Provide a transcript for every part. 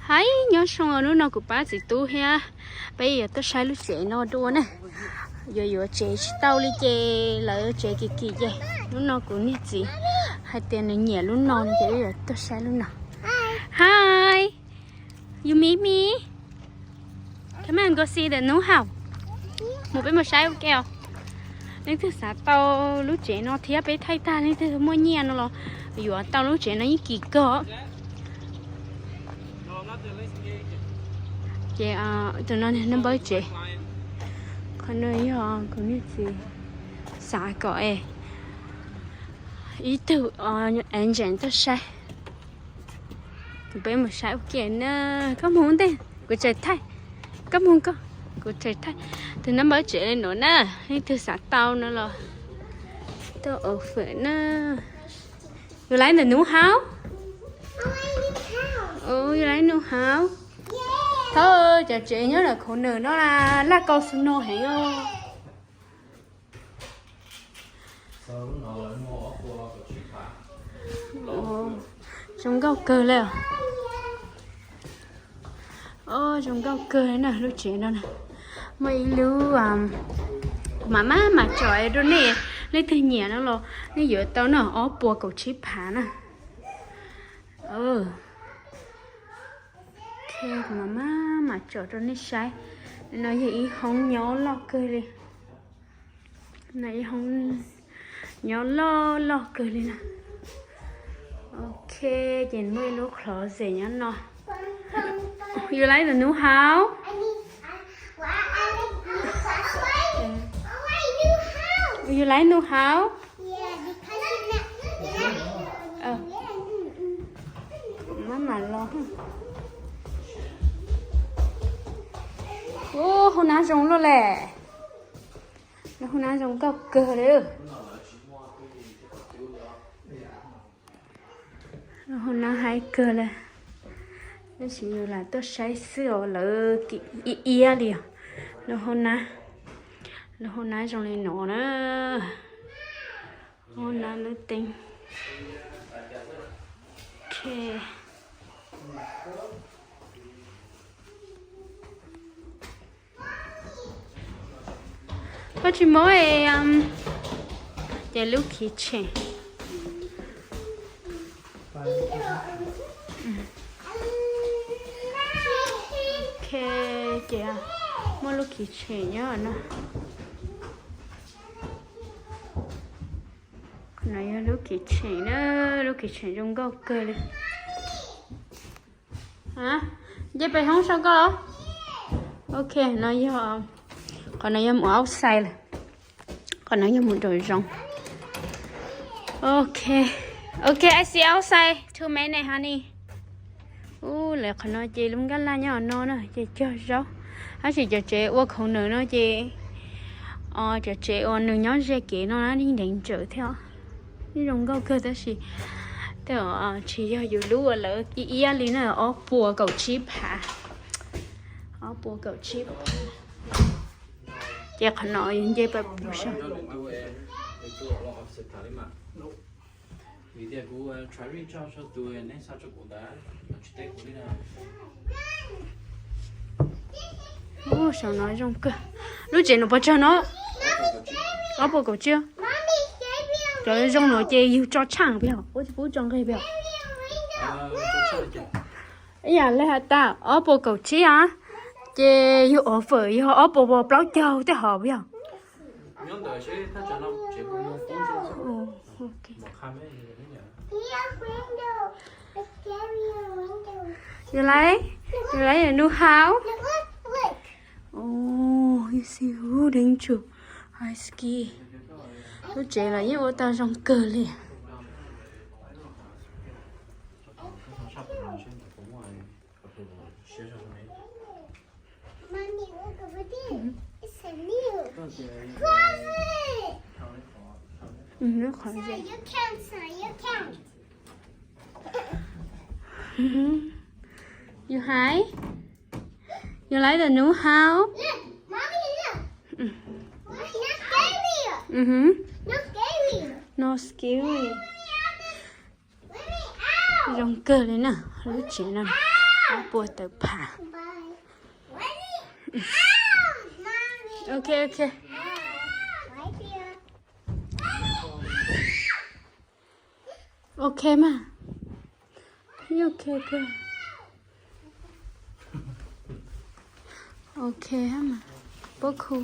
Hais nyob zoo, hnub no kuv pab txiv tub thiab peb yuav tuaj saib lub tsev no dua ne. Yuav yuav tsev tsis tau li ces lawv tsev kim kim ces hnub no kuv niag txiv hais tias nws nyiam lub no ces wb yuav tuaj saib lub no. Hi, you meet me? Come on, go see the new house. Mus peb mus saib ua ke os. Leej twg xav tau lub tsev no thiab peb thaij tag leej twg muaj nyiaj no los yuav tau lub tsev no yeej kim kawg. Ces tus no nws npawb tsev. Qhov no yog kuv niag txiv xav kom es ib tug agent tuaj saib. Kuv peb mus saib ua ke na. Koj mus ntej, kuv tseem thaij. Koj mus koj, kuv tseem thaij. Tus no npawb tsev li no na, leej twg xav tau no los tuaj offer na. You like the new house? You like new house? Thov cov tsev nyob ntawm khov nws no laj kau snow heev os. Zoo nkauj kawg li. Zoo nkauj kawg na lub tsev no na. Muaj ib lub, kuv mam maj mam tsom rau nej, leej twg nyiam no los nej yuav tau na, ob puas kaum tsib phav na. Kuv mam maj mam tsom rau nej saib. No yog ib hoob nyob loj kawg li. No ib hoob nyob loj loj kawg li na. Ok, ces muaj ib lub closet nyob no. You like the new house? You like new house? Maj mam los. Ub, hoob nab zoo luaj lawm. Lub hoob nab zoo nkauj kawg li. Lub hoob nab haib kawg li. Tab sis yus lam tuaj saib xwb os, lawv kim iab iab li os. Lub hoob nab, lub hoob nab zoo li no na. Hoob nab lub teeb. Ok. Koj tsis muab ces lub kitchen. Ok, ces muaj lub kitchen nyob no. No yog lub kitchen na, lub kitchen zoo nkauj kawg li. Nce pem hoob sau koj los? Ok, no yog, qhov no yog mus outside lawm. Qhov no yog mus nraum zoov. Ok. Ok, I see outside two minutes, honey. Ub, lawv qhov no ces lub nkaj laj nyob no na ces cog zaub. Tab sis cov tsev ua corner no ces, cov tsev uas nws nyob ze kev no na yeej ntev ntsawm thiab. Yeej zoo nkauj kawg tab sis tej tsis yog yus lub uas lawv iab iab li na, ob puas kaum tsib phav. Ob puas kaum tsib phav. Ces qhov no yog nce pem pus saum. Ub, saum no zoo kawg. Lub tsev no puas tsawg no? Ob puas kaum tsib. Cov zoo no ces yug tso tshaaj peb os, ua tsis pub tso nqeg peb os. Ib yam li has tas ob puas kaum tsib os, ces yug offer yog ob puas plaub caug tej hov peb os. You like? You like a new house? Oh, you see, who danger? High ski. Lub tsev los yeej ua tau zoo kawg li. Mommy, look over there. It's a new closet. So you can't, so you can't. You high? You like the new house? Look, mommy, look. Not scary. Mm-hmm. Not scary. Not scary. Zoo kawg li na, lub tsev no. Ob Puag tawm phav. Ok, ok. Ok mas. Ok, ok. Ok mas. Puab khu.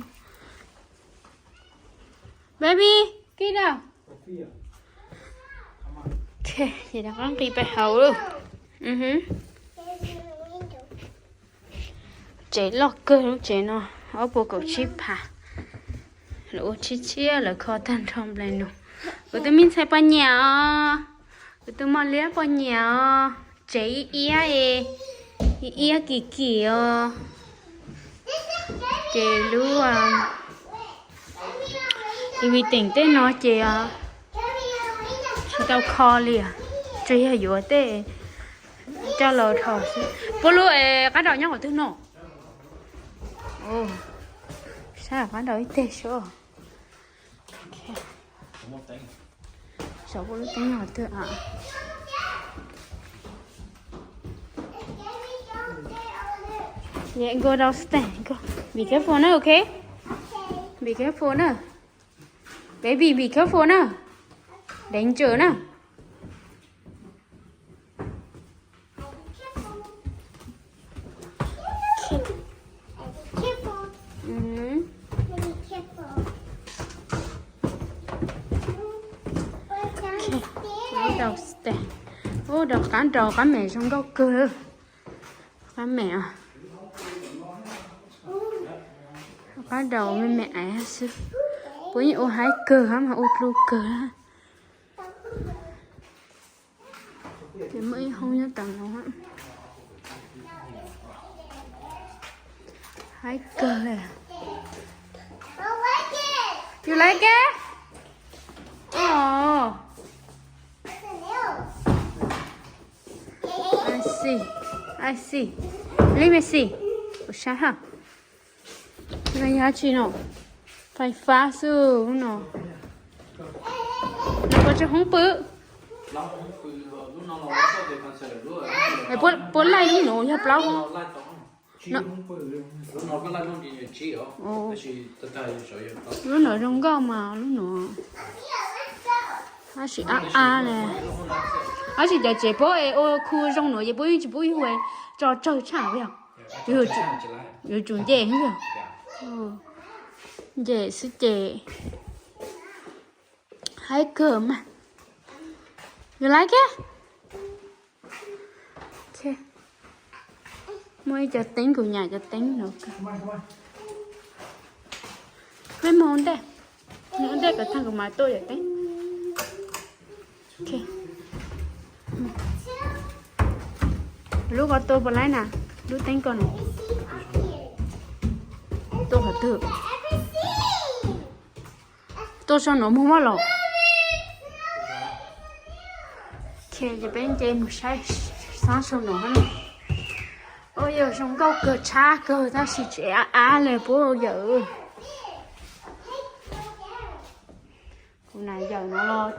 Baby, kij da. Ok, ces rov qab nqis pem hauv lawm. Tsev loj kawg lub tsev no, ob puas kaum tsib phav. Lawv ua tshiab tshiab, lawv kho tag nrho nplej no. Kuv tus me ntxhais poj niam os, kuv tus mos liab poj niam os, tsev ib iab, ib iab kim kim os. Ces lub TV teem tej no ces tsis tau kho li, tsuas yog yuav tej coj los dhos xwb. Puab lub qab daus nyob qhov twg no? Saib qab daus ib teg seb. Saib puab lub teeb nyob qhov twg. Yeah, go downstairs, go. Be careful na, ok? Be careful na. Baby, be careful na. Danger na. Ub, rau qab rau qab mem zoo nkauj kawg. Qab mem, qab rau me me aiv xwb. Puab yeej ua haib kawg hab mas ua dlu kawg. Ces muaj ib hoob nyob tom no. Haib kawg li. You like it? Oh. I see. I see. Let me see. Kuv saib ha. No yog dab tsi no? Fais fab xwb lub no. No koj tsis hoob pw. Puab laij lub nuav yog plaub hoob. Lub nuav zoo nkauj mas lub nuav. Tab sis ab ab le. Tab sis cov tsev puab ua khu zoo nuav ces puab yeej tsis pub yug tso tsawg tshaj yog. Yuav tsum nce yog. Nce xwb ces. Haib kawg mas. You like it? Muaj ib co teeb, kuv nyam cov teeb no. Peb mus ua ntej, mus ua ntej kom tag kuv mam tuaj cov teeb. Lub ko tua puas laib na? Lub teeb ko na. Tua qhov twg? Tua saum no mus mog los. Ces peb nce mus saib sab saum no. Ua yog zoo nkauj kawg tshab kawg tab sis tsev ab ab le puab yawm. Kuv na yawm no los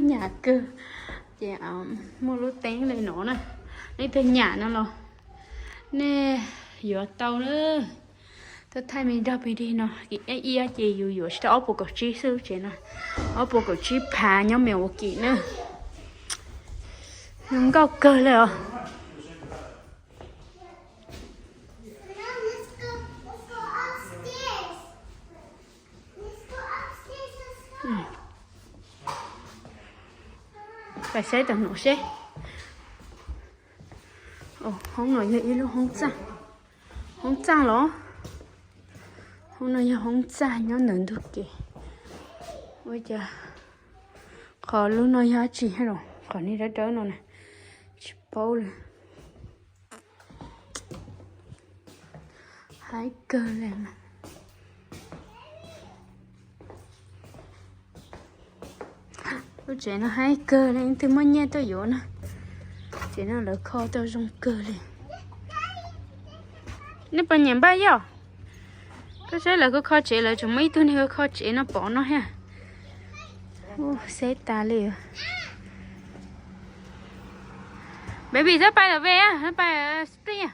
nyam kawg. Ces muaj lub teeb le no na, leej twg nyam no los nej yuav tau na. Tuaj thaij me nrog pig dig no, kim iab iab ces yus yuav tsis tau ob puas kaum tsib xwb lub tsev no. Ob puas kaum tsib phav nyob Milwaukee na. Zoo nkauj kawg le os. Pais saib tau no seb. Hoob no yog ib lub hoob txaj. Hoob txaj los? Hoob no yog hoob txaj nyob ntawm ntug kev. Ua cas qhov lub no yog dab tsi los? Qhov niag dawb dawb no na, tsis paub li. Haib kawg li mas. Lub tsev no haib kawg li, leej twg muaj nyiaj tuaj yuav na. Tsev no lawv kho tau zoo kawg li. Nej puas nyiam npaj yoj? Koj saib lawv kho kho tsev, lawv tseem muaj ib tug niag kho kho tsev no pov no thiab. Ub, xeb tas li. Baby, sab pais lawm ve, sab pais spring.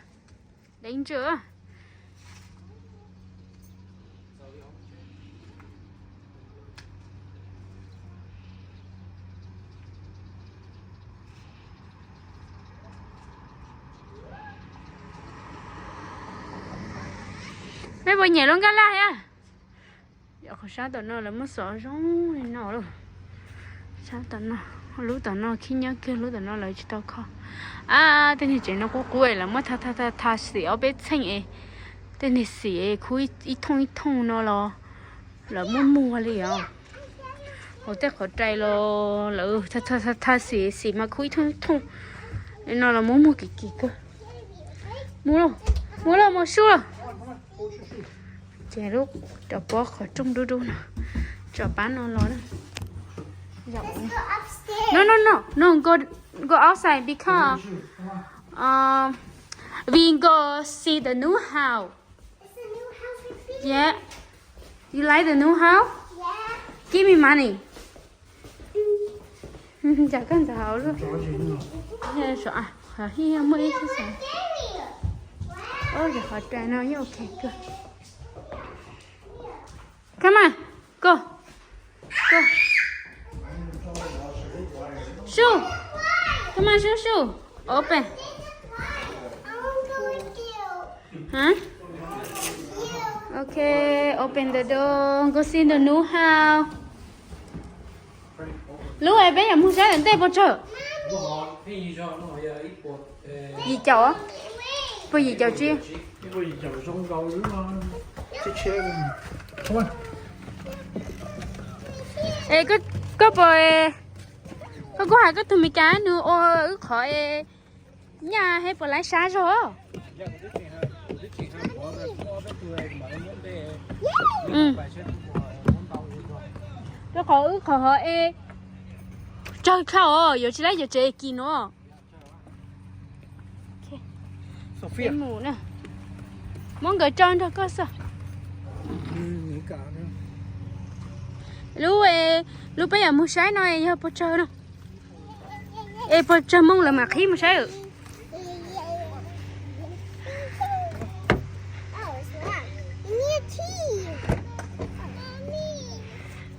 Deev tsawm. Peb puas nyiam lub nkaj laj thiab? Yog qhov sab tom no lawv muab xov zoo li no lawm. Sab tom no, lub tom no khib nyob kiag, lub tom no lawv tsis tau kho. A, tej niag tsev no qub qub lawv muab tha tha tha xim ob peb txheej es, tej niag xim es khub ib thooj ib thooj no los lawv muab muag li os. Hauv tej qhov rais los lawv tha tha tha xim, xim mas khub ib thooj ib thooj no los muab muag kim kim kawg. Mus lauj, mus lauj, mus sub lauj. Ces lub cov pob qhov rooj dub dub no, tsom pab no los na. No, no, no, no, go, go outside because, um, we go see the new house. Yeah. You like the new house? Give me money. Cas koj ntxov hauv luaj. Qhov hij muaj ib tug xav. Ua li qhov rais no yeej ok kawg. Come on, go. Go. Shu. Come on, Shu, Shu. Open. Hả? Ok, open the door. Go see the new house. Lub es peb yuav mus saib ntej puas tsawg? Yim caum, puas yim caum tsib? Es koj puas, koj kuj hais koj tus Meskas nws ua wb qhov es nyaj thiab puas laib sab zog? Rau qhov wb qhov hov es tsawg dhau os, yuav tsis laib yuav tsev kis no. Mus na, muab nkawd tso nrog koj xwb. Lub, lub peb yuav mus saib no yog puas tsawg no? Es puas tsawg moo lawv mam qhib mus saib?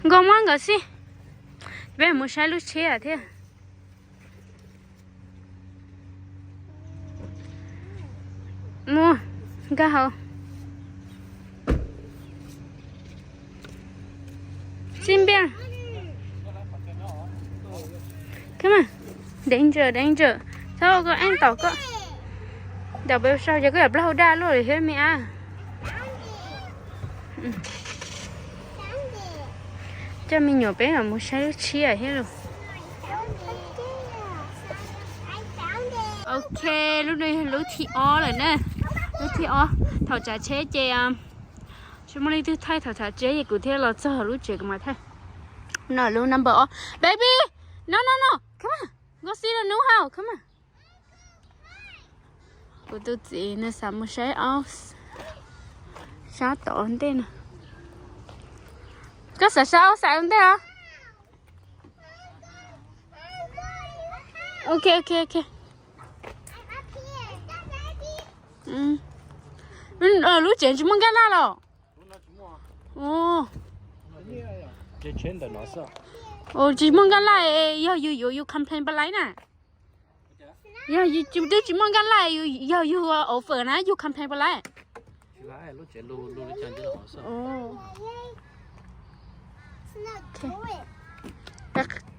Nkauj muab nkawd xij, peb mus saib lub tsheb thiab. Mus, nkag hauv. Sib npiaj. Come on. Danger, danger. Txhob ua koj eej tom koj. Ntaus peb sau ces koj yuav plaub hau daj luaj li thiab me ab. Coj me nyuam peb mam mus saib lub tshiab thiab los. Ok, lub no yog lub thib ob lawm na. Lub thib ob, thaum tsav tsheb ces tsis muaj leej twg thaij, thaum tsav tsheb ces kuv thiaj los txog lub tsev kuv mam thaij. No lub number ob. Baby, no, no, no, come on, go see the new house, come on. Kuv tus txiv nws xav mus saib ob sab tom ntej no. Koj xav saib ob sab ntej os? Ok, ok, ok. Lub tsev tsis muaj nkaj laj los? Tsis muaj nkaj laj, yog yus yuav yus complain puas laib na? Yog twb tsis muaj nkaj laj, yog yus offer na yus complain puas laib?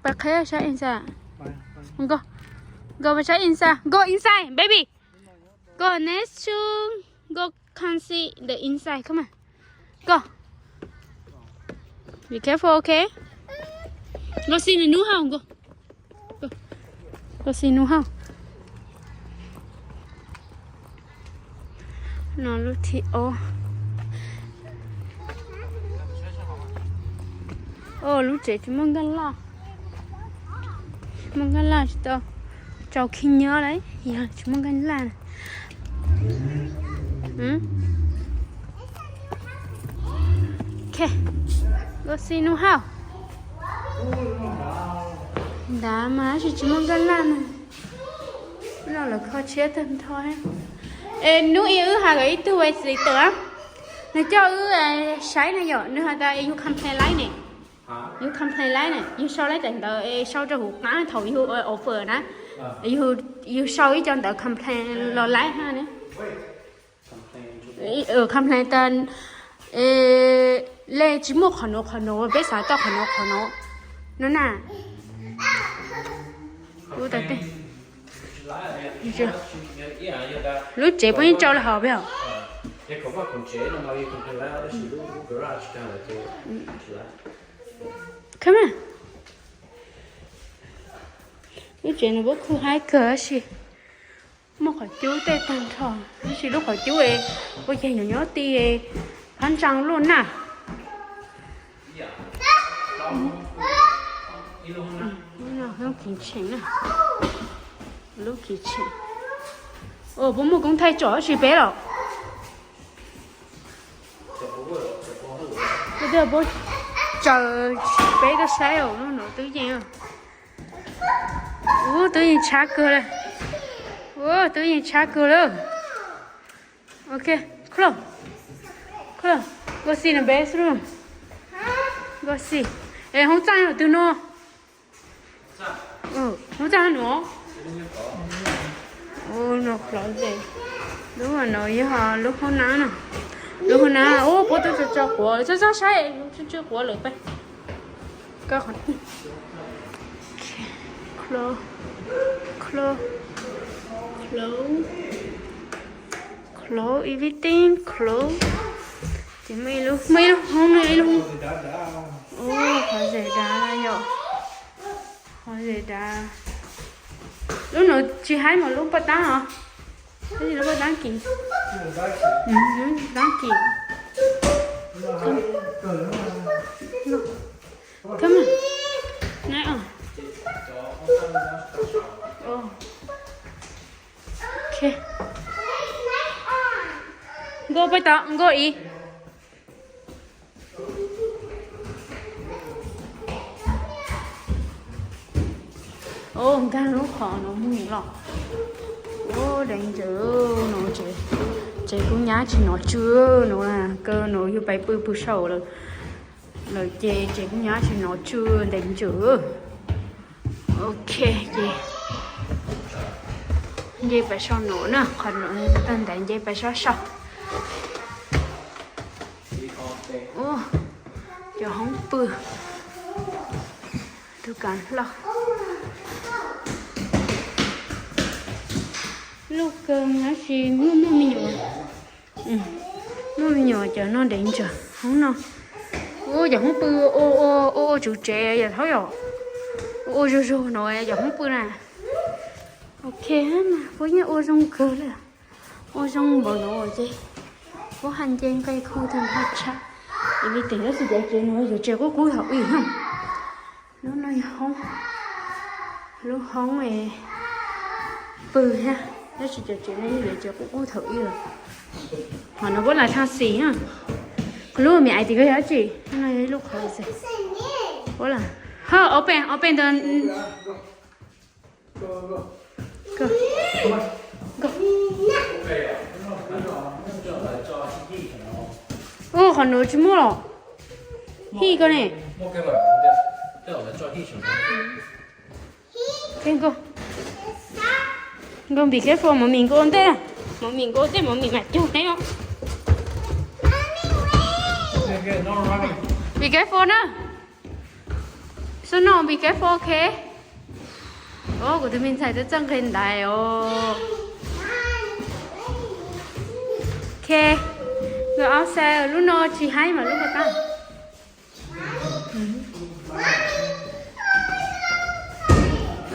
Pab qheb saib inside. Go, go pab saib inside. Go inside, baby. Go next to, go come see the inside. Come on. Go. Be careful, okay? Go see the new house. Go. Go. Go see new house. No lub thib ob. Os, lub tsev tsis muaj nkaj laj. Tsis muaj nkaj laj tsis tau tsau khib nyob lawm, yog tsis muaj nkaj laj. Ok, go see new house. Ntawd mas tab sis tsis muaj nkaj laj na. No lawv kho tshiab tag nrho. Es hnub ib wb hais kom ib tug web txiv tawm, nws coj wb saib na yom, nws has tas yus complain laib ne, yus complain laib na, yus sau laib daim ntawv es sau rau hauv qab thaum yus offer na, yus sau ib co ntawv complain los laib ha ne. Complain tas le tsis muaj qhov nuav qhov nuav, peb xav tau qhov nuav qhov nuav no na. Lub tsev puab yeej tso lawm hauv peb os. Come on. Lub tsev no puab khu haib kawg tab sis muaj qhov cub tej tag nrho, tab sis lub qhov cub es ua cas yuav nyob ti phab ntsa luaj na. Lub kitchen na, lub kitchen. Puab muaj koob thaij tsom tab sis peb los, puab tsaws peb tuaj saib lub no twb yeej, ub twb yeej tshab kawg lawm, ub twb yeej tshab kawg lawm. Ok, close, close, go see the bathroom, go see. Es hoob txaj twg no? Hoob txaj nuav. Ub no closet, lub no yog lub hoob nab no, lub hoob nab ub puab twb tso tso quav, txhob txhob saib, tsw tsw quav lawm peb. Close, close, close, close, everything close. Ces muaj ib lub, muaj ib lub hoob no ib lub. Ub qhov zes dav yom, qhov zes dav. Lub no tsis haib mas lub paj tab os, lub paj tab kis, tab kis. Come on. Night on. Ok. Nkauj peb tod, nkauj ib. Ub, nkag lub qhov no mus los. Ub, deev ntawd no, tsev kuv nyab tsis nov tsw no, kaw no yug pais pw pw saum lawm ces tsev kuv nyab tsis nov tsw ntev ntawd. Ok, ces nce pais saum no na, qhov no tag ntawd nce pais sab saum. Ub, cov hoob pw, tus kav hlau. Luj kawg tab sis muaj muaj me nyuam, muaj me nyuam cov no deev ntawd hoob no. Ub, cov hoob pw ua ua ua tsuv tsev yom, thaub yom, ua ua zug zug no cov hoob pw na. Ok, mas puab yeej ua zoo kawg li, ua zoo npaum no ces puab haj nce nqe khu tag nrho tshaj. Ib vim tes tab sis cov tsev no yog tsev qub qub thaum ub no. Lub no yog hoob, lub hoob pw thiab, tab sis cov tsev no yog tsev qub qub thaum ub lawm. Qhov no puab lam thaj xis na. Lub me ais tim ko yog dab tsi? No yog ib lub qhov xwb. Puab lam, ho open, open the, ub, qhov nuav tsis muaj los. Hij ko ne. Nkauj, nkauj, be careful, mov mis nkauj ntej, mov mis nkauj ntej, mov mis mas cug neb os. Be careful na. So no, be careful, ok? Os, kuv tus me ntxhais twb txawj nqis ntaiv os. Ok, go outside, lub no tsis haib mas lub ko tag.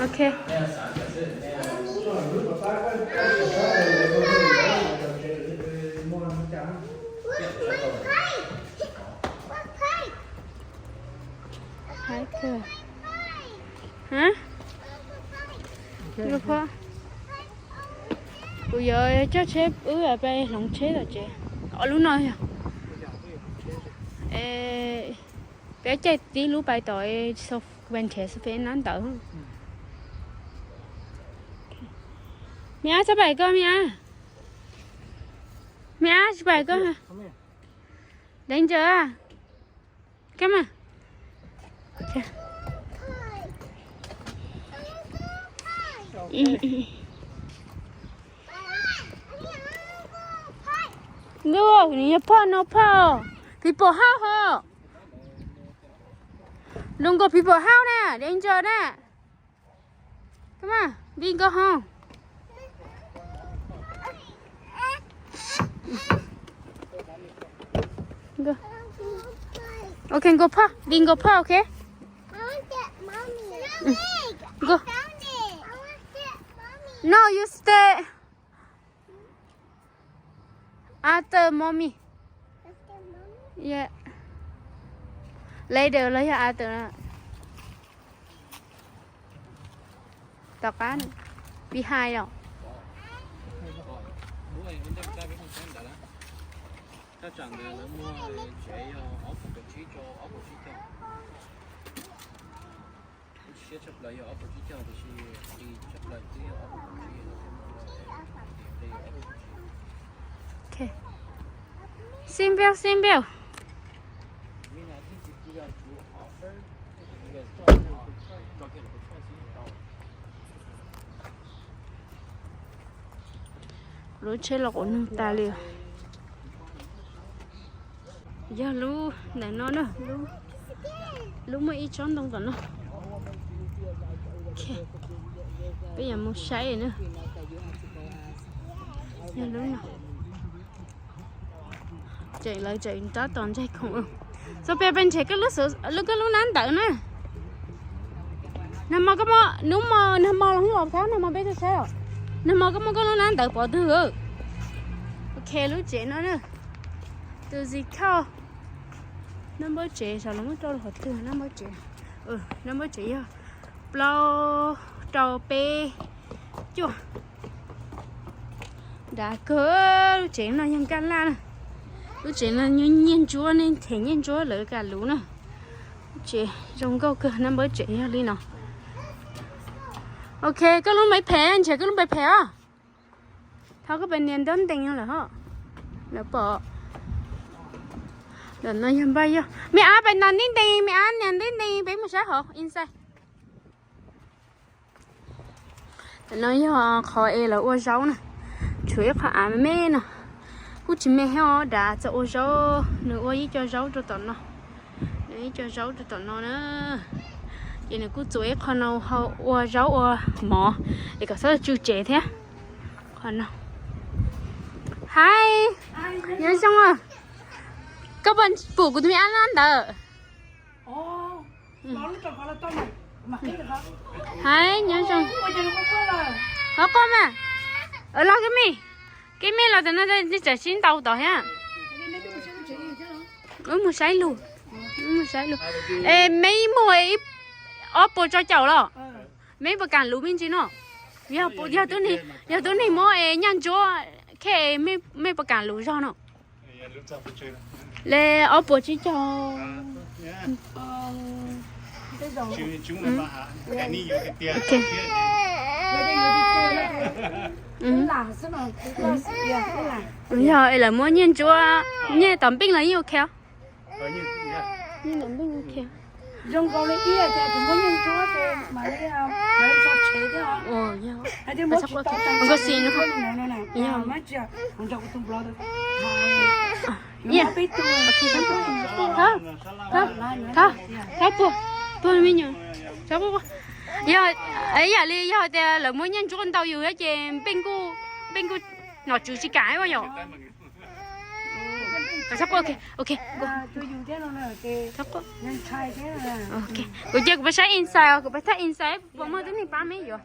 Ok. Haib kawg. Hab? Lub phob. Kuv yuav coj tsheb wb peb hloov tsheb tom tsev. Lub no yog, peb caij tib lub pais tom, kuv pais nrhiav xo fes nab ntawd. Me ab, txhob pais koj me ab. Me ab, tsis pais koj. Dev ntsaws. Come on. Nkauj, nws yog phauj no phauj. Phim pom hauj ho. Lus nkaus phim pom hauj na, dev ntsaws na. Come on, Bingo home. Go. Okay, go pha. Bingo pha, okay? Go. No, you stay. After mommy. Yeah. Later los yog after na. Tom qab. Behind os. Okay. Xin chào, xin chào. Lub tsheb los quav noog tas li. Yog lub ntawm no na, lub muaj ib tsob ntoo tom no. Peb yuav mus saib na. Yog lub no. Tseem lawv tseem tab tom ntsaig khoom. Txo pe pe ntshe koj lub, koj lub nab ntawd na. Nag hmo koj, hnub mo, nag hmo los hnub los thab, nag hmo peb tuaj saib os. Nag hmo koj muab koj lub nab ntawd pov twg? Ok, lub tsev no na. Tus zis khauj. Nab npawb tsev, sav los muab rau qhov twg nab npawb tsev? Nab npawb tsev yog plaub rau peb cuaj. Dav kawg, lub tsev no yog nkaj laj na. Lub tsev no nyiaj ntsuab, nej them nyiaj ntsuab lawv kam luv na. Lub tsev zoo nkauj kawg, nab npawb tsev yog li no. Ok, koj lub npe phem, ntshe koj lub npe phem os. Thov koj pes nias ntaub ntees no lawm ho. Lawv pom. Ntawm no yog npaj yog. Me ab pes nias ntaub ntees, me ab nias ntaub ntees, peb mus saib hauv inside. Ntawm no yog qhov es lawv ua zaub na. Tshuav ib qho av me me no. Kuj tsis me thiab os, dav txawm ua zaub, nws ua ib co zaub rau tom no. Nws ib co zaub rau tom no na. Ces nws kuj txuas ib qho no ua zaub ua mov es kom txhob tsw tsev thiab. Qhov no. Hais, nyob zoo. Koj puas pum kuv tus me ab nab ntawd? Hais, nyob zoo. Qhov qoj mas. Los koj me, koj me los tam no tsam sib ntaus tod thiab. Wb mus saib lus, wb mus saib lus. Es meb muaj ob puas rau caum los? Meb puas kam luv me ntsis no? Yog, yog tub neeg muab es nyaj ntsuab khej, meb puas kam luv zog no? Le ob puas tsib caug. Yog es lawv muab nyiaj ntsuab, nyiaj tom npeej los yeej ok. Thab puag, puag me nyuam. Yog, yam li yog tias lawv muab nyiaj ntsuab ntau yus ces npeej kuj, npeej kuj nom tswv tsis kam ua yom. Kuv cia kuv pab saib inside os, kuv pab thab inside puas muaj tib neeg pab meb yuav.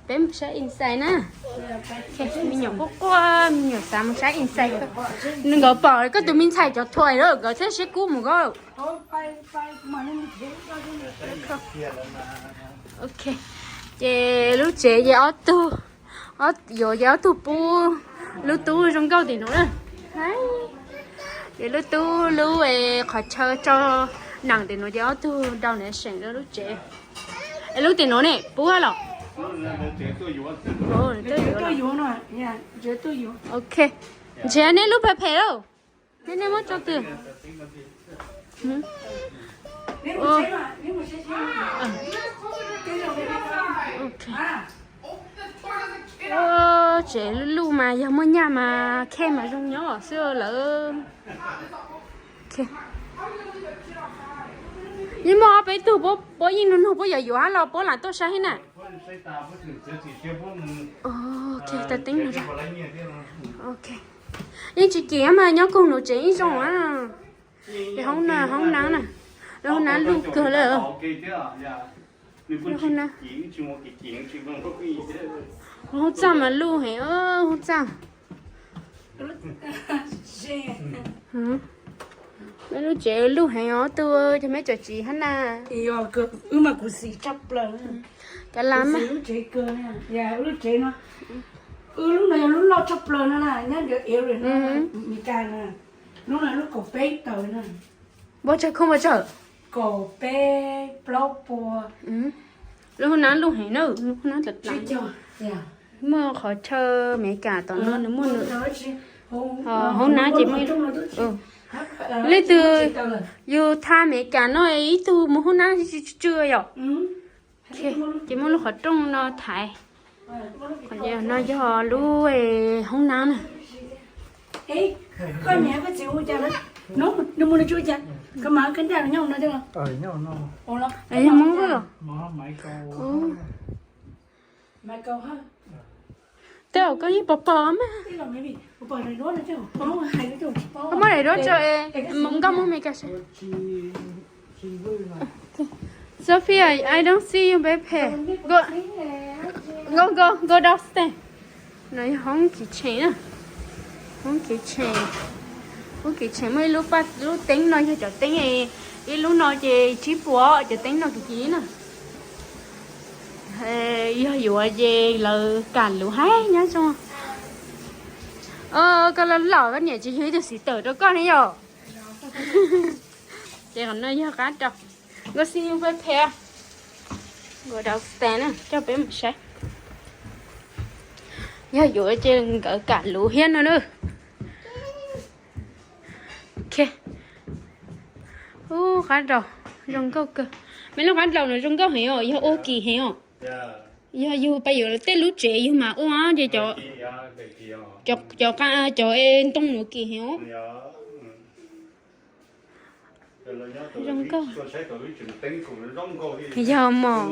Peb mus saib inside na. Me nyuam quaj quaj, me nyuam xav mus saib inside. Nws nkawd pom koj tus me ntxhais cov thuam lawm nkawd thiaj sib kub mus koj. Ok, ces lub tsev ces ob tug, yuav ces ob tug pub lub tub zoo nkauj tim nuav na. Ces lub tub lub qhov chaw tso nees tim nuav ces ob tug rau nws seem rau lub tsev. Es lub tim nuav ne pub los? Ok. Nrhiav nej lub phem phem lauj. Nej, nej muab rau twg? Tsev luj luj mas yog muaj nyaj mas khe mas zoo nyob xwb lawm. Yeej muaj ob peb tug puab yeej nug nug puab yuav yuav los puab lam tuaj saib thiab na. Ok, tau teeb no. Ok. Yeej tsis kim mas nyob koog nuv tsev yeej zoo na. Ces hoob na, hoob nab na, lub hoob nab luj kawg lawm. Hoob txaj mas luj heev, hoob txaj. Lub tsev luj heev os, tus cov me tsom txiv hab na. Wb mas kuv xis tshaj plaws. Kav las mas. Lub tsev no, wb lub no yog lub loj tshaj plaws no na, nyob ntawm area no, Meskas na. Lub no lub kaum peb tawm na. Npau tsawg, khuj npau tsawg? Kaum peb plaub pua. Lub hoob nab luj heev na, lub hoob nab tas tas. Muaj qhov chaw Meskas tom no nws muaj nws. Hoob nab ces muaj. Leej twg yug thaj Meskas no ib tug mus hoob nab tsw tsw yom. Ces muaj lub qhov rooj no thaiv. Qhov no yog lub hoob nab na. Yog Hmoob los? Tej zaum koj yeej pom pom mas. Koj muab daim duab tso es nkauj muab Meskas saib. Sophia, I don't see your backpack. Go, go, go, go downstairs. No yog hoob kitchen na. Hoob kitchen. Hoob kitchen muaj ib lub paj, lub teeb no yog cov teeb, ib lub no ces tsib puas cov teeb no kwv tij na. Yog yuav ces lawv kam luv heev nyob zoo. Koj los los koj niam tsis yug ib tug xib tawm rau koj ne yom? Ces qhov no yog qab rau. Nkauj xib nyuj peb phem. Nkauj downstairs na, coj peb mus saib. Yog yuav ces nkawd kam luv thiab no na. Ok. Ub, qab rau zoo nkauj kawg. Meb lub qab rau no zoo nkauj heev os, yog ua kim heev os. Yog yug pab yuav tej lub tsev yug mas ua ces cov, cov, cov ntoo no kim heev os. Zoo nkauj. Yog mos,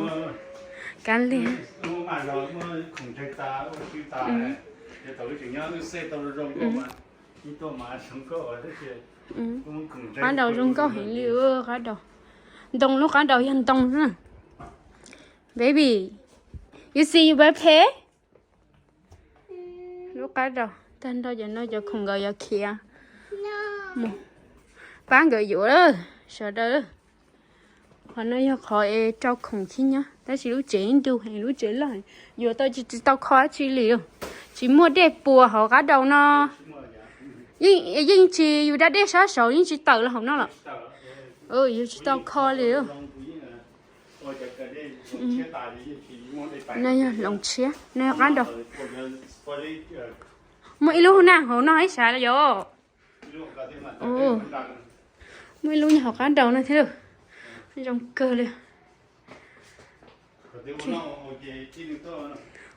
kav liam. Qab rau zoo nkauj heev li, qab rau. Ntoo, lub qab rau yog ntoo xwb na. Baby, you see your backpack? Lub qab rau tag nrho cov no cov khoom nkawd yuav khiav mus pab nkawd yuav lawm sawv daws. Qhov no yog qhov es rau khoom khib nyob, tab sis lub tsev ntug heev, lub tsev loj heev, yuav tau tsis, tsis tau kho dab tsi li. Tsis muaj dej puas hauv qab rau no. Yeej, yeej tsis, yus da dej sab saud yeej tsis tawm los hauv no los. Yus tsis tau kho li. No yog hloov tshiab, no yog qab rau. Muaj ib lub hoob nab hauv no ib sab los yog. Muaj ib lub nyob hauv qab rau no thiab. Zoo kawg li.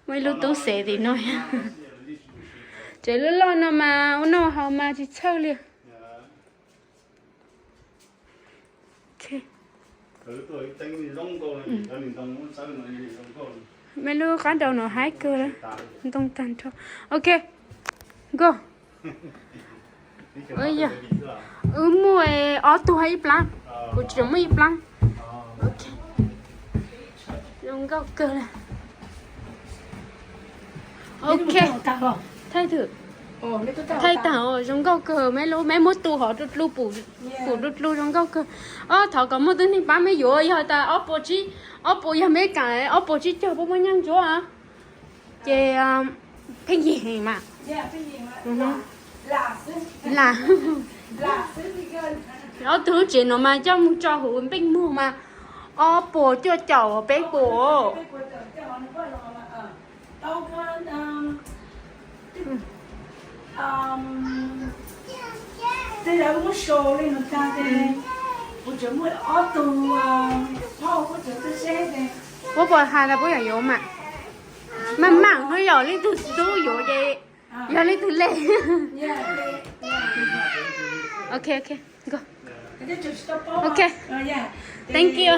Muaj ib lub tub xev tim no. Tsev loj loj no mas ua noj haus mas tsis txhawj li. Meb lub qab rau no haib kawg, ntoo tag nrho. Ok, nkauj. Wb muaj ob tug hab ib plab, kuv tseem muaj ib plab. Ok, zoo nkauj kawg li. Ok, thaij tag, zoo nkauj kawg, meb lub, meb muab tu hov dlua dlua, pum dlua dlua, zoo nkauj kawg. Ob, thov kom muaj tug neeg pab meb yuav, yog tas ob puas tsib, ob puas yog meb kam ob puas tsib caug puab muaj nyaj ntsuab. Ces pheej yig heev mas. Lam, ob tug lub tsev no mas coj mus tso huv npeej muag mas Ob puas cuaj caum peb puas. Puab puas has tas puab yuav yuav mas, mas mam ho yog leej twg xub yuav ces yog leej twg le. Ok, ok, ok. Thank you.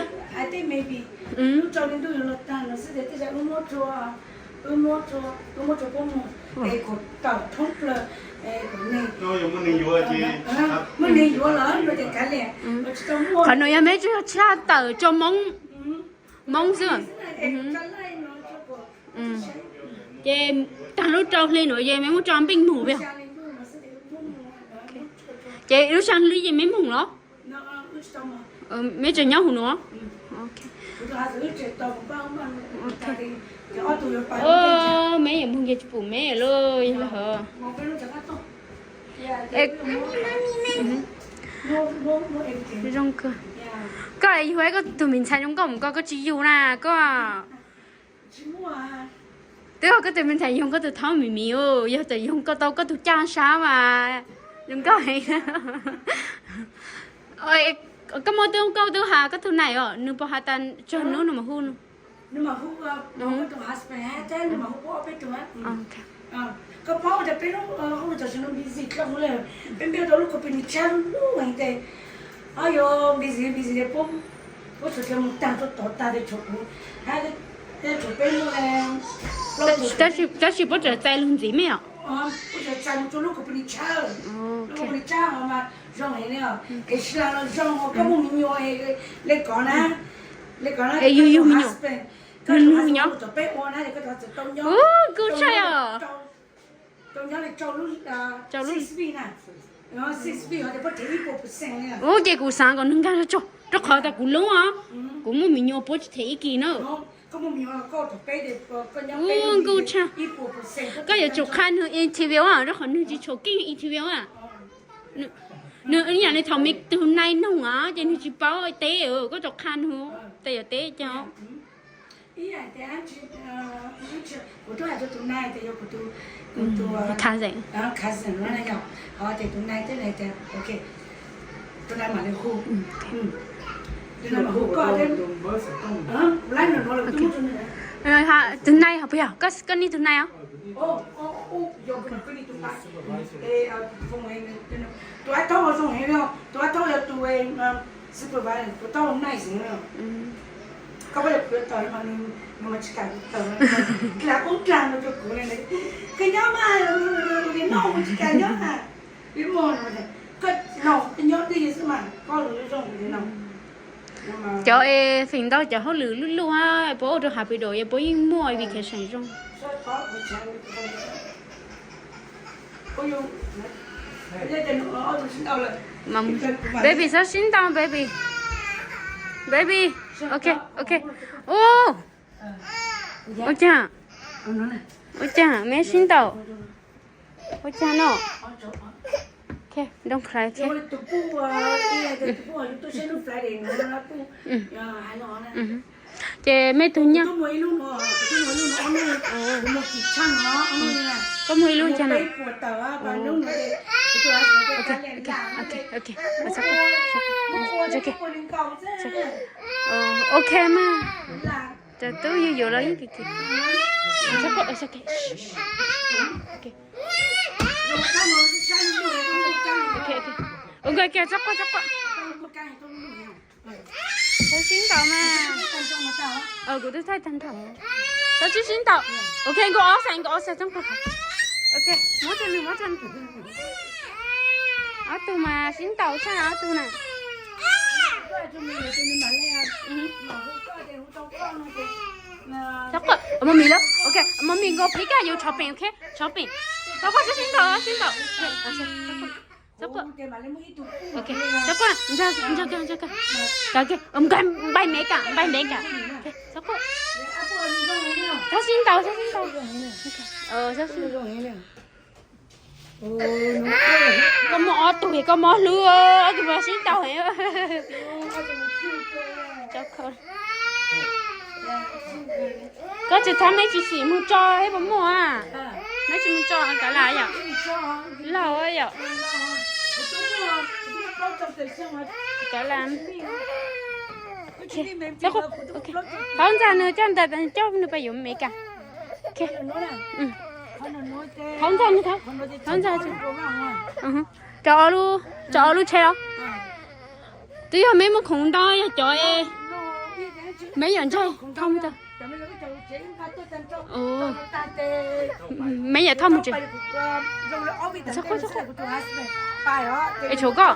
Qhov no yog meb tsuas yog tshaj tawm rau Moob, Moob xwb. Ces tag lub rau hli nuav ces meb muab tso npeej mus peb. Ces lub xya hli ces meb mus los? Meb tseem nyob huv nuav? Meb yuav mus ces tsis pum meb lawm, yog lawm hov. Zoo kawg. Koj yug koj tug me ntxhais zoo nkauj mus koj, koj tsis yug na koj. Twb yog koj tug me ntxhais yug koj tug thaub mim mim, yog txawm yug koj tau koj tug caj sab mas zoo nkauj heev. Koj muaj tub nkauj tub has koj tug nais os, nws puas has tas tsawg hnub nws mam hu? Tab sis puab tseem txais lug ntxiv mej os? Es yug yug me nyuam, nws nws nyob. Ub, kuj tshaj os. Ub, ces kuv xaav kom nws nkag tso, rau qhov tas kuv lub os, kuv muaj me nyuam puab tsis them ib kis na. Ub, kuj tshaj. Koj yuav tsum qha nws interview, rau qhov nws tsis tshua keej interview. Nws ib yam li thaum me tug nais noog os, ces nws tsis paub teb, koj tsum qha nws tas yuav teb cas. Tus nais hov puas yog? Koj niag tus nais os? Cov es feem ntau cov hauj lwm luj luj, puab ua rau hapis dum, puab yeej muaj vacation zoo. Baby, txhob sib ntaus, baby. Baby, ok, ok. Ua cas, ua cas meb sib ntaus? Ua cas no? Ces mej tug nyaj. Koj muaj ib lub cas no? Ok mas. Cov tub yug yuav los yeej kis kis. Nkawd kiag txhob quaj txhob quaj. Txhob sib ntaus mas. Kuv twb thaij tag nrho. Txhob sib sib ntaus. Ok, nkawd ob xees, nkawd ob xees txhob quaj. Ok, muab rau nws, muab rau nws. Ob tug mas sib ntaus tshaj ob tug na. Txhob quaj, mummy lawm. Ok, mummy nkaus phim kaj yus tshov peem, ok, tshov peem. Txhob quaj, txhob sib ntaus, sib ntaus. Txhob quaj. Ok, txhob quaj, nrog, nrog kag, nrog kag. Kag kag, npaj mev kam, npaj mev kam. Ok, txhob quaj. Txhob sib ntaus, txhob sib ntaus. Txhob sib ntaus. Koj muaj ob tug, koj mob hlwb, ob tug mas sib ntaus. Koj tsis thab me tsis xim mus tso, puas muaj? Me tsis mus tso kav las yom. Laug yom. Kav las. Thaub ntxag nws coj ntawd, coj nws pais yuav Meskas. Thaub ntxag nws, thaub ntxag. Rau, rau ob lub tsheb los? Twb yog me muaj khoom ntau, yog cov me yuav ntsaig thauj mus tau. Me yuav thauj mus tsev. Es tshuav koj.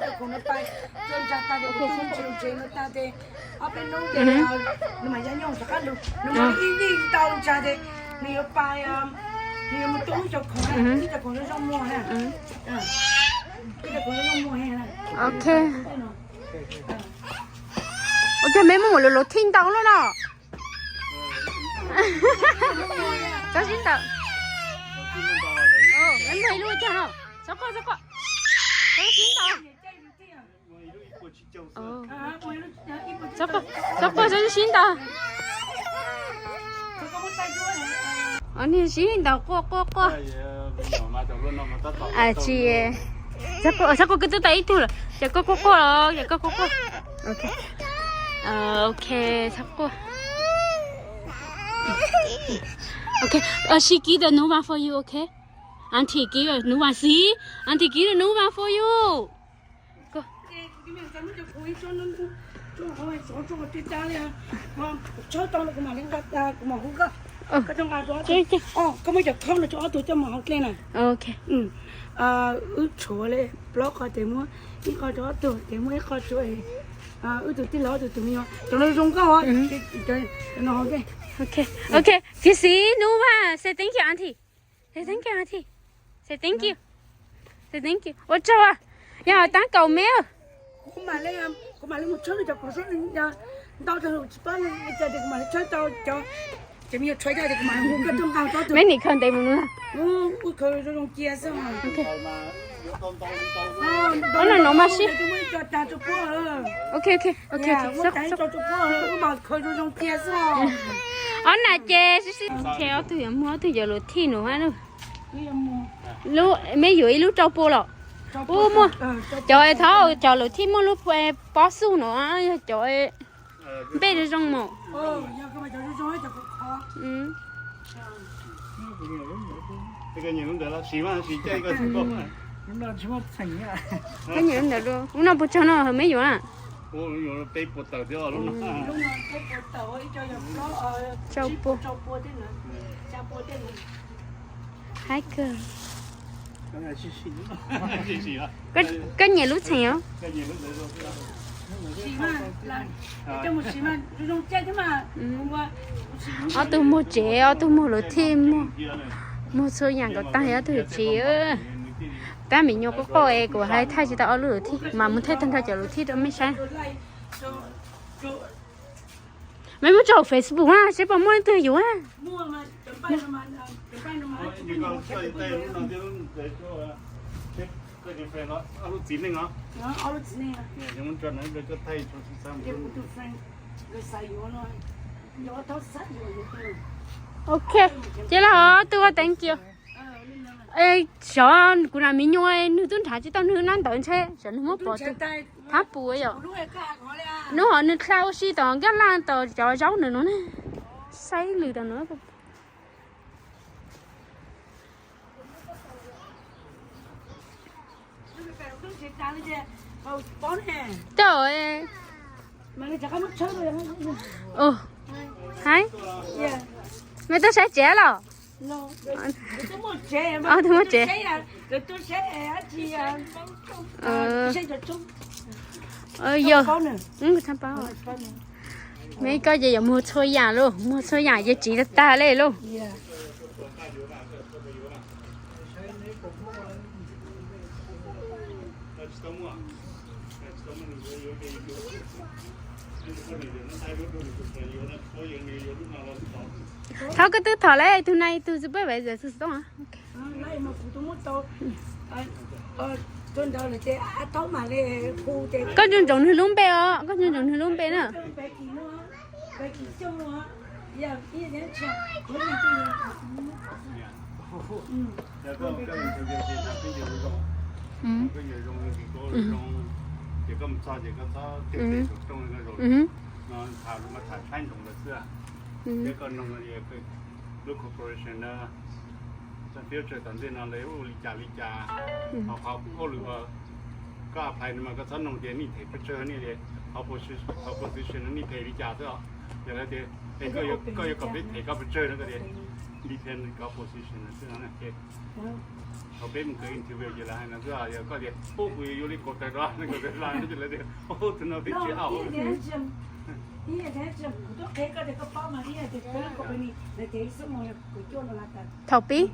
Ok. Ua cas me muaj lus lus thij ntau lub no? Txhob sib ntaus. Me muaj ib lub cag no. Txhob quaj, txhob quaj. Txhob sib ntaus. Txhob quaj, txhob sib ntaus. Niag sib ntaus quaj quaj quaj. Tsis, txhob quaj, koj twb tau ib tug lawm, ces koj quaj quaj los, ces koj quaj quaj. Ok, txhob quaj. Ok, she give the new one for you, ok? Auntie give the new one, see? Auntie give the new one for you. Koj muab cov khoom no rau ob tug coj mus hauv dlej na. Wb tshuav li plaub qhov ces muab ib qho rau ob tug ces muab ib qho rau wb tus tij laug ob tug tus me nyuam. Cov no zoo nkauj. Ok, kis xis nub vaj, say thank you auntie. Say thank you auntie. Say thank you. Say thank you. Ua tsaug, yog tab kaum me. Me nim khaws ntev mus. Ob no no mas sib. Ok, ok, ok. Ob na ces sib sib. Ob tug yuav muag ob tug cov lus thij no. Lub, me yuav ib lub rau pua los? Ub, muaj cov thov cov lus thij muaj lub pob xub no, yog cov npej zoo zoo mos. Ub no puas tsawg no me yuav na? Rau pua. Haib kawg. Koj nyiam lub txheem os? Ob tug muag tsev, ob tug muag lus thij, muag txhua yam nkaus tag, ob tug tsis. Tab me nyuam quaj quaj es kuv hais thaij tsis tau ob lub lus thij mas mus thaij tag nrho cov lus thij rau mej saib. Mej muab tso hauv Facebook na seb puas muaj leej twg yuav na. Ok, ces los tug thank you. Xyov kuv nam me nyuam nws twb nrhav tsis tau nws nab ntawd ntshe xyov nws muab pov twg. Thab pus yom. Nub hov nws dlha ua si tom nkaj laj tom cov zaub nws no ne. Saib lws tom no. Tau. Haib, mej tuaj saib tsev los? Ob tug muaj tsev. Yog, mej koj ces yuav muag txhua yam lauj, muag txhua yam ces tsiv tag tag li lauj. Thov koj twb thov lawm tus nai tus xwb peb vaiv zam xwb too. Koj nco ntsoov nws lub npe os, koj nco ntsoov nws lub npe na. Lub corporation na, future tom ntej no lawv ua li cas li cas, ho qhov hauj lwm uas koj apply no mas koj txhob noog tias nej them pes tsawg, nej tias qhov position no nej them li cas xwb os. Yog lawv tias koj yuav kom peb them koj pes tsawg no koj tias depend koj position no xwb no. Thaum peb mus kawm interview ces lawv hais no xwb, yog koj tias ub kuv yuav li kaum tawm rau kaum tawm rau no ces lawv tias ub tus no peb tsis au. Thaum pib,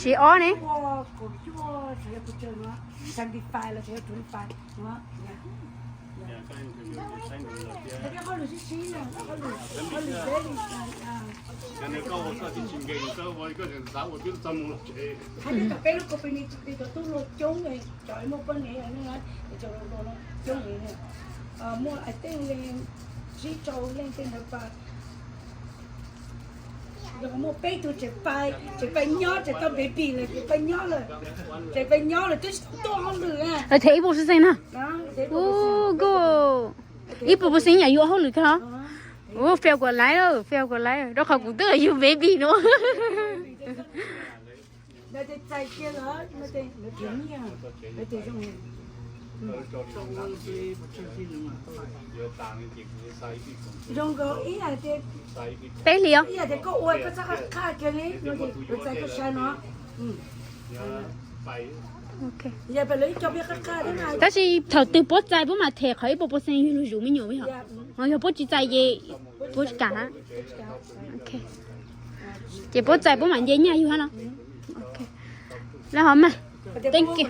xyoo ob ne. Hais tias peb lub company txog li cov tub hluas coob, cov muaj poj niam cov hluas hluas coob li, muaj I think li tsib rau leej tej ntawd pas, muaj peb tug tseem pais, tseem pais nyob, tseem tau baby lawm, tseem pais nyob lawm, tseem pais nyob lawm twb tsis tau tuaj hauj lwm na. Them ib puas percent na. Ib puas percent yam yuav hauj lwm kawg los. Fail kuv laiv, fail kuv laiv rau qhov kuv twb yug baby no. Zoo nkaus ib hais tias peb hlis os, ib hais tias koj ua koj txhob qab qab kiag li no ces lawv txais koj sai no. Tab sis thaum twg puab txais puab mam them qhov ib puas percent yug lug zuj me nyuam, yog puab tsis txais ces puab tsis kam hab. Ces puab txais puab mam nce nyaj yug hab no. Lawv ho mas, thank you.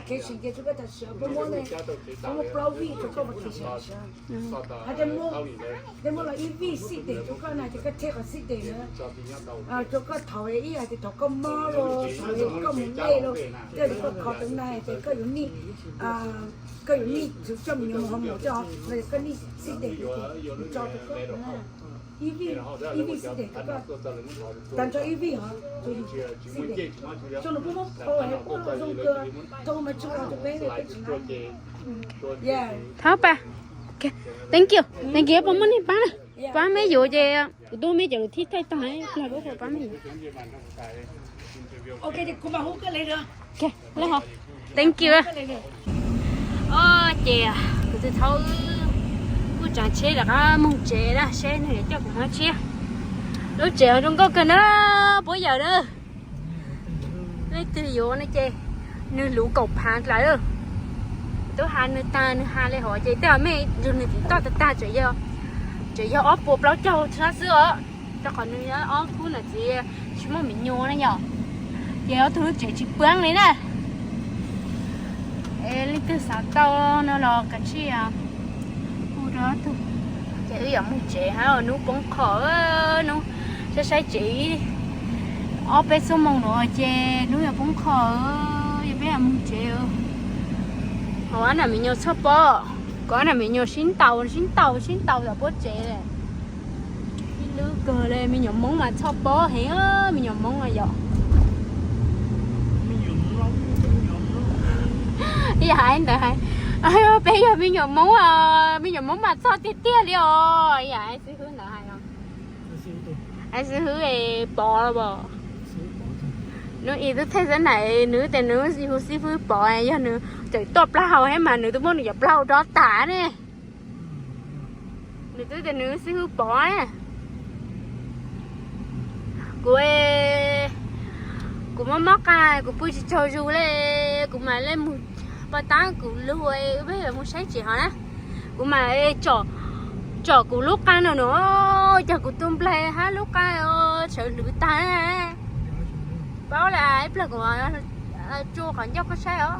Rau koj thaum ib hais tias thaum koj mob los, koj mus dej los, koj kho tau na ces koj yuav nij, koj yuav nij txug coj me nyuam mus ho mus coj, los yog koj nij xib tes tso rau koj, ib vij xib tes rau koj, tag nrho ib vij os, xib tes. Xyoo no puab muab phau puab zoo kawg, thaum mas tsis los rau peb, peb tsis los. Thov pas, thank you, thank you, puas muaj neeg paab na? Paab meb yuav ces kuv tub meb cov lus thib thaij tag, plag puas paab meb yuav. Thank you. Ces kuv twb thaub wb kuj tsaav tsheb rov qab moog tsev na, seb nwg yuav coj kuv moog tshiab. Lub tsev zoo nkauj kawg na, puab yawm na. Leej twg yuav no ces nwg luv kaum phaav dlawv. Tub has nwg taag, nwg has le hov ces tej zaum mej nrug nwg tim toj tag tag, tseem yog ob puas plaub caug tshab xwb os, rau qhov nwg ob tug nam txiv tsis muaj me nyuam na yom. Ces ob tug lub tsev tsis puab li na. Es leej twg xav tau no los kav tsij hu rau ob tug. Ces wb yuav moog tsev hab, nub poob qho, nub saib saib tsev ob peb xuab moos nuav ces nub yuav poob qho, yog peb yuav moog tsev. Hov ob nam me nyuam txhob pob, kuv ob nam me nyuam sib ntaus sib ntaus sib ntaus tom puab tsev. Ib lub kawg le, me nyuam Moob mas txhob pob heev, me nyuam Moob yom. Ib yam hais ntawd hais, peb yog me nyuam Moob, me nyuam Moob mas txhob tiag tiag li os. Ib yam hais xib hwb ntawd hais no, hais xib hwb Pov los as. Nub ib tug thej xab nais, nws tias nws hu xib hwb Pov, yog nws tseem tuaj plaub hau hab mas nws twb muab nws cov plaub hau rov tas ne. Nws twb tias nws xib hwb Pov ne. Kuv, kuv mob mob qab, kuv pw tsis tsaug zug le, kuv mam le mus pov tab kuv lug, wb peb yuav mus saib tsev hov na. Kuv mam tsom kuv lub qab no no, cog kuv tus nplaig hab lub qab sawv hlwv tag. Paub le ib plag kuv Tsuj qhov ncauj koj saib os.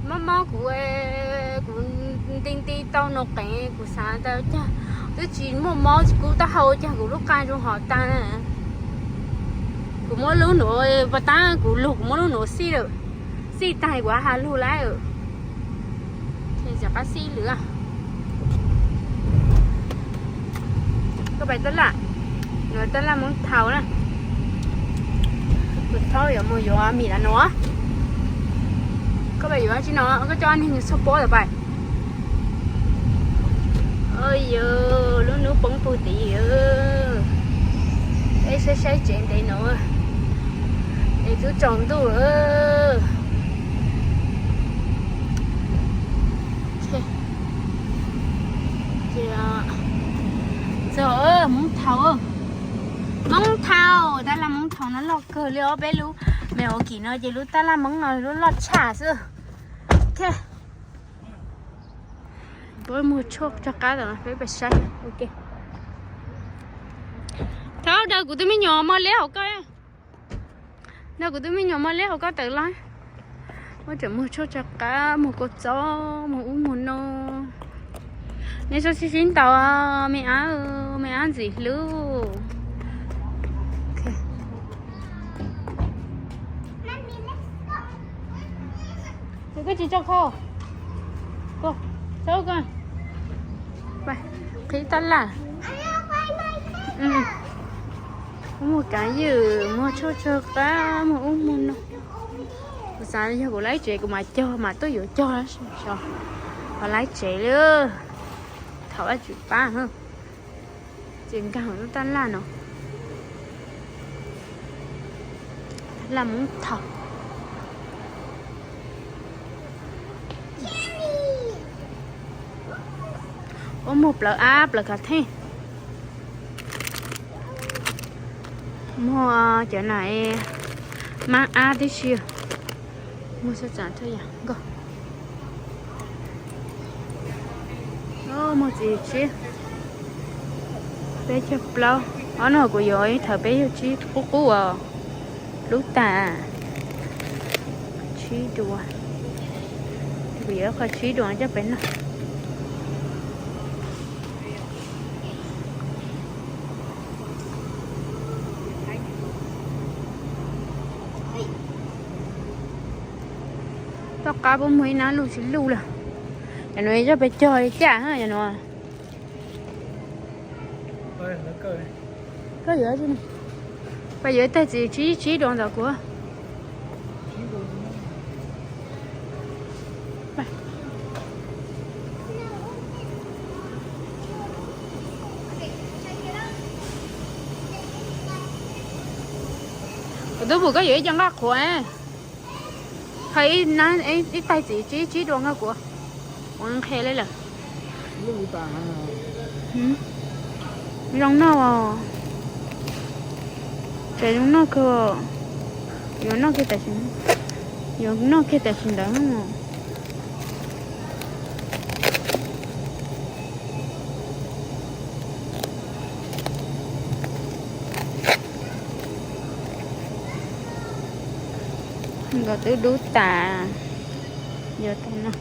Mob mob kuv, kuv nti nti tau no qees kuv xav tas cas twb tsis muaj mob kuv taub hau cas kuv lub qa zoo hov tag. Kuv muab lub nuav pas tab kuv lug kuv muab lub nuav xij lawm, xij tag kuv ha lug lawm. Tsis qab xij lwm. Koj pais tab laj, tab laj Hmoob Thau na. Kuv thaub yuav mus yuav mim lawm no. Koj pais yuav tsi no, koj coj neeg txhua pob lawm pais. Yog lub hnub poob pug tid, peb saib saib tsev ntev no es twb tsaus ntuj. Txog Hmoob Thau, Hmoob Thau, tab laj Hmoob Thau no loj kawg li os. Peb lub me hauv kim no ces lub tab laj Hmoob no lub loj tshaj xwb. Peb mus tshuaj rov qab tom no peb pais saib. Thaub, daws kuv tus me nyuam mos liab hauv koj, daws kuv tus me nyuam mos liab hauv koj tawm los. Muab tsam mus tshuaj rov qab, mus kaus txob, mus ub mus no. Nej txhob sib sib ntaus, me ab, me ab ntxim hlub. Koj tsis tso khau. Qhib tab laj. Muag kav ywm, muag tshuaj tshuaj qab, muag ub muag no. Kuv xav yog kuv laib tsev kuv mam cog, mam tuaj yuav cog, ho laib tsev li. Thov Vajtswv pab. Ces nkag lub tab laj no. Tab laj Hmoob Thau. Ua muag plawv ab plawv kav theej. Muag cov na, mab ab tib si. Muag xab txav thaj yam nkauj. Muag txiv tsib, peb caug plaub. Ob no kuv yuav ib thawv peb caug tsib qub qub os. Lub tas tsib dua. Kuv yuav qhov tsib dua coj peb noj. Tom qab puas muaj ib nab luj tsis luj lawm. Yam no coj peb cog li cas yam no. Koj yuav, peb yuav ib tag txiv tsib tsib dua ntawm kuv. Kuv twb pum koj yuav ib co nqaj qhuav, ho ib tag txiv tsib tsib dua nkaus kuv. Ua nqhis li lawm. Zoo noj os. Tseem zoo noj kawg. Yuav noj kiag tam sim, yuav noj kiag tam sim ntawd. Nkawd twb dub tas, yuav tau no.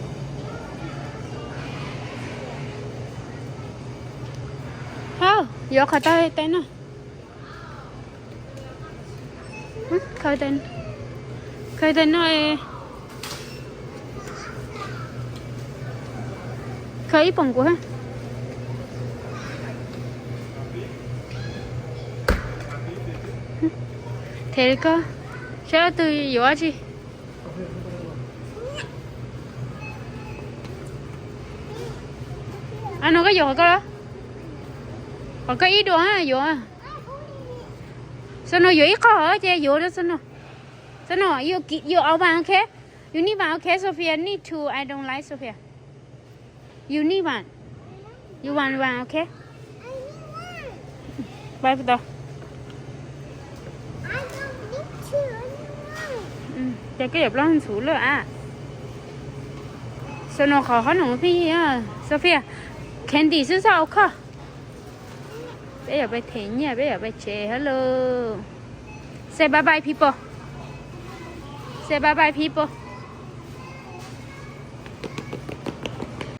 Hau, yuav qhov tau tais no. Khaws tais no, khaws ib poom kuv. Them li koj, saib ob tug yuav dab tsi. Ab, no koj yuav qhov koj, qhov koj ib dua yuav. Xo no yuav ib qho ces yuav xo no. Xo no, you, you all one, okay? You need one, okay? Sophia need two. I don't like Sophia. You need one. You want one, okay? Bye bye. Ces koj yuav plaub ntxhuv lawm a. Xo no qhov hob noom phi, Sophia, candy xwb xwb, au khoj. Peb yuav pais them nyiaj, peb yuav pais tsev hab lauj. Say bye bye people. Say bye bye people.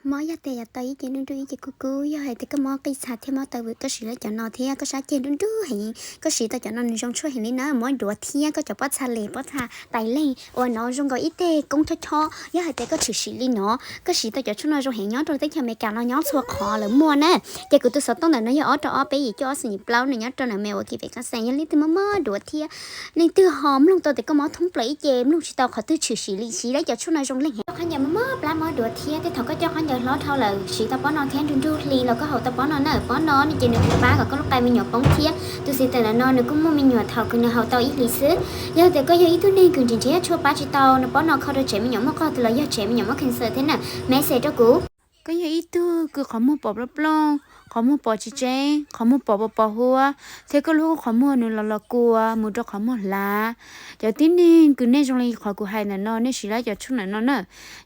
Mob yog tias yuav tau ib ce nruj nruj ib ce kub kub, yog hais tias koj mob qij txha thiab mob taw vwm koj siv lawv cov no thiab koj sab ceg nruj nruj heev, koj siv tau cov no nws zoo tshuaj heev li na, mob duav thiab koj cov pob txha les pob txha tais leeg uas no zoo nkaus ib teg koob chob chob. Yog hais tias koj tshwm sim li no, koj siv tau cov tshuaj no zoo heev nyob rau teb chaws Amelikas no nyob txhua qhov lawv muaj na. Ces kuv tus xov tooj ntawm no yog ob rau ob peb yim cuaj ob xoom yim plaub, nws nyob rau ntawm Milwaukee, Wisconsin. Yog leej twg mob mob duav thiab leej twg ho mloog tau tias koj mob thoob plaws ib ce mloog tsis tau qhov twg tshwm sim li, siv lawv cov tshuaj no zoo leej heev. Coj khaub ncaws mob mob plab mob duav thiab tej thaum koj coj khaub ncaws hlob dhau lawm siv tau pob no thiab nruj nruj hli los koj haus tau pob no na. Pob no no ces nws pab kom koj lub qa me nyuam poob thiab tus xim tawm ntawm no nws kuj muaj me nyuam thaum kws nws haus tau ib hlis xwb. Yog tias koj yog ib tug neeg kws nrhiav nrhiav tshuaj pab tsis tau no, pob no kho rau tsev me nyuam muaj qoj twg los yog tsev me nyuam muaj cancer thiab na, message rau kuv. Koj yog ib tug kws qhov muag pom plooj plooj, qhov muag pom tsis tseeb, qhov muag pom pos pos huab, thiab koj lub qhov muag nws los los kua mus rau qhov muag hlav. Cov tib neeg kws nej zoo li qhov kuv hais ntawm no nej siv lawv cov tshuaj ntawm no na.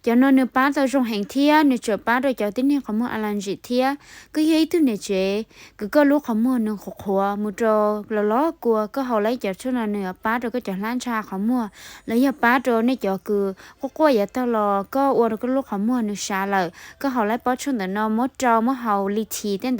Cov no nws pab tau zoo heev thiab nws tseem pab rau cov tib neeg qhov muag allergy thiab. Koj yog ib tug niam tsev kws koj lub qhov muag nws qhuav qhuav mus rau los los kua, koj haus lawv cov tshuaj no nws pab rau koj cov hlab ntsha qhov muag, los yog pab rau nej cov kws quaj quaj yav tag los koj ua rau koj lub qhov muag nws sav lawm, koj haus lawv pob tshuaj ntawm no muab rau muab haus li thim tej